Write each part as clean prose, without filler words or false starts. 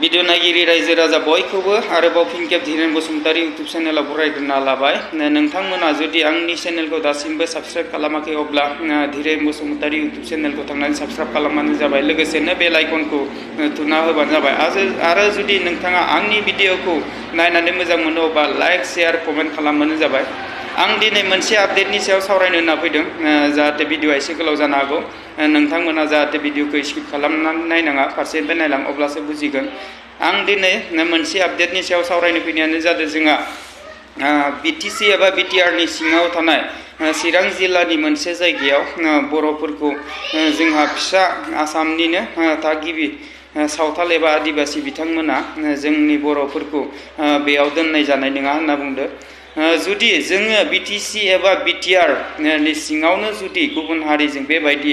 Video नायगिरि रायजो राजा बयखौबो आरोबाव फिन खेब धीरेन बसुमतारी इउटुब चेनेलाव बरायग्रोना लाबाय। नोंथांमोना जुदि आंनि चेनेलखौ दासिमबो साबस्क्राइब खालामाखै अब्ला धीरेन बसुमतारी इउटुब चेनेलखौ थांनानै साबस्क्राइब खालामबानो जाबाय। लोगोसेनो बेल आइकनखौ थुना होबानो जाबाय। आरो जुदि नोंथाङा आंनि भिडिअखौ नायनानै मोजां मोनो अब्ला लाइक शेयार कमेन्ट खालामबानो जाबाय। आं दिनै मोनसे आपडेटनि सायाव सावरायनो होनना फैदों, जाहाथे भिडिअआ एसे गोलाव जानो हागौ। नोंथांमोना जाहाथे भिडिअखौ स्किप खालामनानै नायनाङा, फारसेनिफ्राय नायलां अब्लासो बुजिगोन। आं दिनै मोनसे आपडेटनि सायाव सावरायनो फैनायानो जादों जोंहा BTC एबा BTRनि सिङाव थानाय चिरां जिल्लानि मोनसे जायगायाव बर'फोरखौ जोंहा फिसा आसामनिनो थागिबि सावथाल एबा आदिबासि बिथांमोना जोंनि बर'फोरखौ बेयाव दोननाय जानाय नङा होनना बुंदों। जुदि जोङो BTC एबा BTR नि सिङावनो जुदि गुबुन हारिजों बेबायदि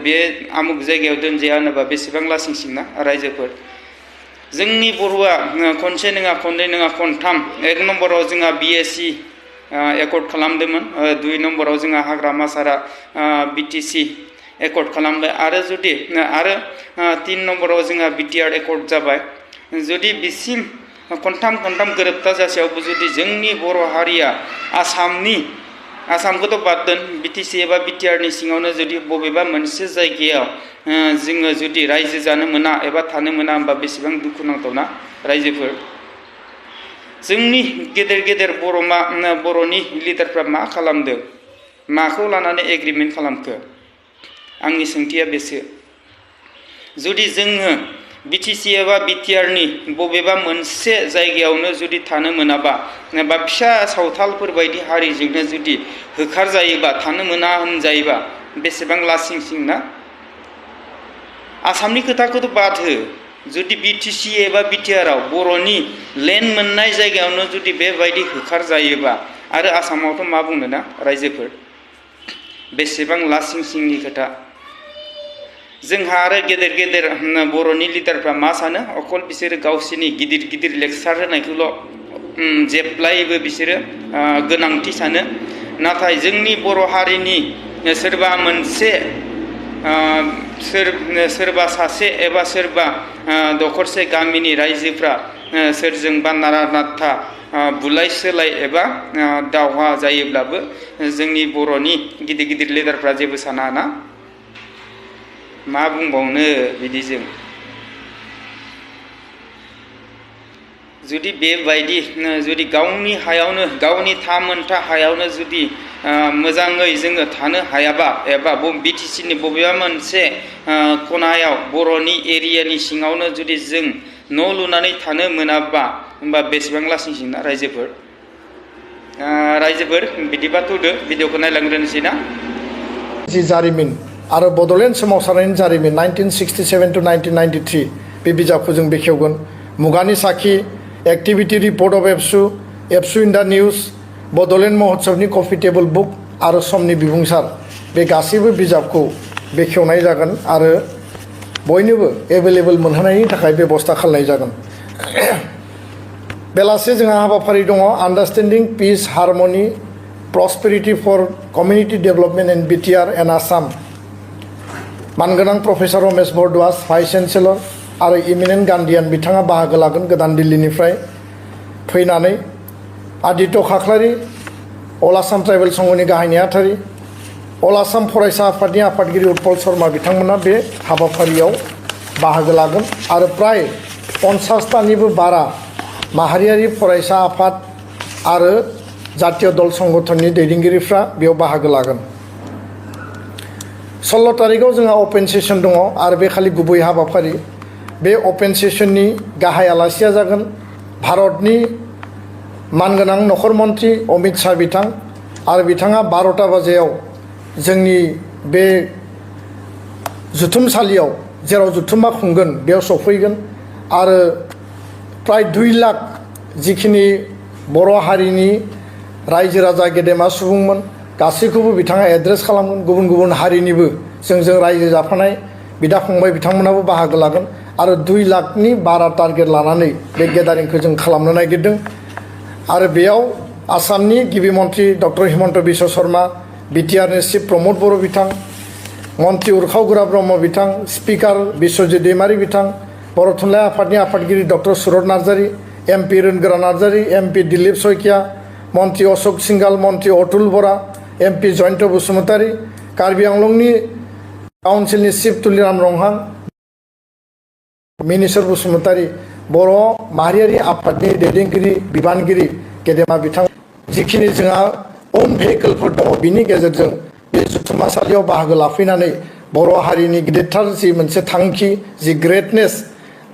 बे आमुक जायगायाव दोनजाया होनोबा बेसेबां लासिंसिंना रायजोफोर। जोंनि बर'आ खनसे नङा खननै नङा खनथाम, 1 नम्बराव जोंहा BSc एकर्ड खालामदोंमोन, 2 नम्बराव जोंहा हाग्रामा सारा BTC एकर्ड खालामबाय, आरो 3 नम्बराव जोंहा BTR एकर्ड जाबाय। जुदि बिसिम खनथाम गोरोबथा जासेयावबो जुदि जोंनि बर' हारिया आसामखौथ' बाद दोन, BTC एबा BTRनि सिङावनो जुदि बबेबा मोनसे जायगायाव जोङो जुदि रायजो जानो मोना एबा थानो मोना होनबा बेसेबां दुखुनांथावना रायजोफोर। जोंनि गेदेर बर'नि लिडारफ्रा मा खालामदों, माखौ लानानै एग्रिमेन्ट खालामखो, आंनि सोंथिया बेसो। जुदि जोङो BTC एबा BTRनि बबेबा मोनसे जायगायावनो जुदि थानो मोनाबा बा फिसा सावथालफोर बायदि हारिजोंनो जुदि होखारजायोबा, थानो मोना होनजायोबा बेसेबां लासिंसिं ना। आसामनि खोथाखौथ' बाद हो, जुदि BTC एबा BTRआव बर'नि लेन्ड मोननाय जायगायावनो जुदि बेबायदि होखारजायोबा, आरो आसामावथ' मा बुंनो ना रायजोफोर, बेसेबां लासिंसिंनि खोथा। जोंहा आरो गेदेर बर'नि लिडारफ्रा मा सानो, अकल बिसोरो गावसोरनि गिदिर लेक्सार होनायखौल' जेब्लायबो बिसोरो गोनांथि सानो। नाथाय जोंनि बर' हारिनि सोरबा मोनसे सोरबा सासे एबा सोरबा दखरसे गामिनि रायजोफ्रा सोरजोंबा नारा नाथा बुलाय सोलाय एबा दावहा जायोब्लाबो जोंनि बर'नि गिदिर लिडारफ्रा जेबो साना ना। मा बुंबावनो बिदिजों। जुदि बेबायदि जुदि गावनि हायावनो, गावनि थामोनथा हायावनो जुदि मोजाङै जोङो थानो हायाबा, एबा BTCनि बबेबा मोनसे खनायाव बर'नि एरियानि सिङावनो जुदि जों न' लुनानै थानो मोनाबा होमबा बेसेबां लासिंसिंना रायजोफोर। बिदिबा थुदो भिडिअखौ नायलांग्रोनोसै ना। जि जारिमिन आरो बड'लेण्ड सोमावसारनायनि जारिमिन 1967 to 1993 बे बिजाबखौ जों बेखेवगोन। मुगानि साखि, एक्टिभिटि रिपर्ट अफ एबसु इन दा निउज, बड'लेण्ड महोत्सबनि कफि टेबोल बुक आरो समनि बिबुंसार, बे गासैबो बिजाबखौ बेखेवनाय जागोन आरो बयनोबो एभेलेबल मोनहोनायनि थाखाय बेबस्था खालामनाय जागोन। बेलासे जोंहा हाबाफारि दङ, understanding peace harmony prosperity for community development in BTR and Assam. मानगोनां professor Ramesh Barduwas, vice chancellor आरो इमिनेन्ट गान्धीयान बिथाङा बाहागो लागोन गोदान दिल्लीनिफ्राय फैनानै। आदित्य खाख्लारि, अल आसाम ट्राइबेल संघनि गाहाय नेहाथारि, अल आसाम फरायसा आफादनि आफादगिरि उत्पल शर्मा बिथांमोना बे हाबाफारियाव बाहागो लागोन आरो प्राय 50तानिबो बारा माहारियारि फरायसा आफाद आरो जातीय दल संगठननि दैदेनगिरिफ्रा बेयाव बाहागो लागोन। 16 तारिखआव जोंहा अपेन सेसन दङ आरो बे खालि गुबै हाबाफारि। बे अपेन सेसननि गाहाय आलासिया जागोन भारतनि मानगोनां नखर मन्त्रि अमित शाह बिथां, आरो बिथाङा 12ता बाजियाव जोंनि बे जुथुमसालियाव जेराव जुथुमा खुंगोन बेयाव सफैगोन आरो प्राय 2 लाख जिखिनि बर' हारिनि रायजो राजा गेदेमा सुबुंमोन गासैखौबो बिथाङा एड्रेस खालामगोन। गुबुन हारिनिबो जोंजों रायजो जाफानाय बिदा फंबाय बिथांमोनाबो बाहागो लागोन आरो 2 लाखनि बारा टारगेट लानानै बे गेदारिंखौ जों खालामनो नागिरदों। आरो बेयाव आसामनि गिबि मन्त्रि डक्टर हिमन्त बिश्व शर्मा, BTRनि चिफ प्रमद बर' बिथां, मन्त्रि उरखावगोरा ब्रह्म बिथां स्पिकार बिश्वजित दैमारि बिथां बर' थुनलाइ आफादनि आफादगिरि doctor Surat Narzary MP Rongora Narzary MP Dilip Saikia मन्त्रि अशोक सिंगाल मन्त्रि अतुल बरा एमपि जयन्त बसुमतारि कार्बि आंलंनि काउन्सिलनि चिफ तुलिराम रंहां मिनिस्टार बसुमतारि बर' माहारियारि आफादनि दैदेनगिरि बिबानगिरि गेदेमा बिथां जिखिनि जोंहा अन भेहिकलफोर दङ बिनि गेजेरजों बे जुथुम्मासालियाव बाहागो लाफैनानै बर' हारिनि गिदिरथार जि मोनसे थांखि जि ग्रेटनेस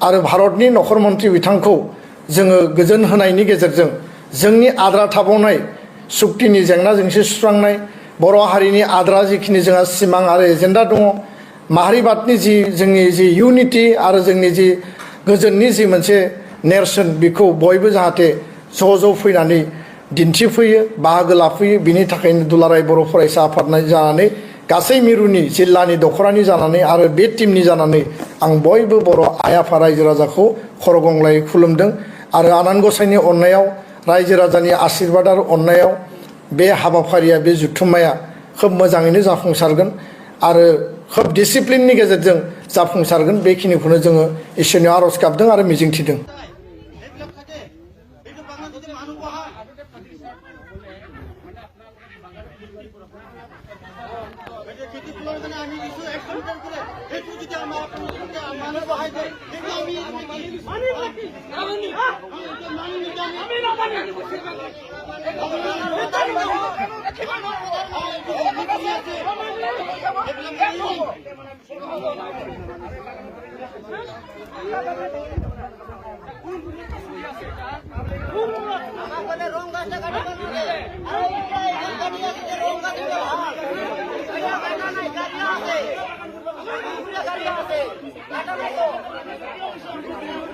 आरो भारतनि नखर मन्त्रि बिथांखौ जोङो गोजोन होनायनि गेजेरजों जोंनि आद्रा थाबावनाय सुक्तिनि जेंना जेंसि सुस्रांनाय बर' हारिनि आद्रा जिखिनि जोंहा सिमां आरो एजेन्डा दङ माहारिबादनि जि जोंनि जि इउनिटि आरो जोंनि जि गोजोननि जि मोनसे नेरसोन बेखौ बयबो जाहाथे ज' फैनानै दिन्थिफैयो बाहागो लाफैयो बिनि थाखायनो दुलाराय बर' फरायसा आफाद जानानै गासै मिरुनि जिल्लानि दख'रानि जानानै आरो बे टीमनि जानानै आं बयबो बर' आइ आफा रायजो राजाखौ खर' गंग्लायै खुलुमदों आरो आनान गसाइनि अननायाव रायजो राजानि आशीर्बाद आरो अननायाव बे हाबाफारिया बे जुथुम्माया खोब मोजाङैनो जाफुंसारगोन आरो खोब डिसिप्लिननि गेजेरजों जाफुंसारगोन बेखिनिखौनो जोङो इसोरनि आरज गाबदों आरो मिजिंथिदों Harianw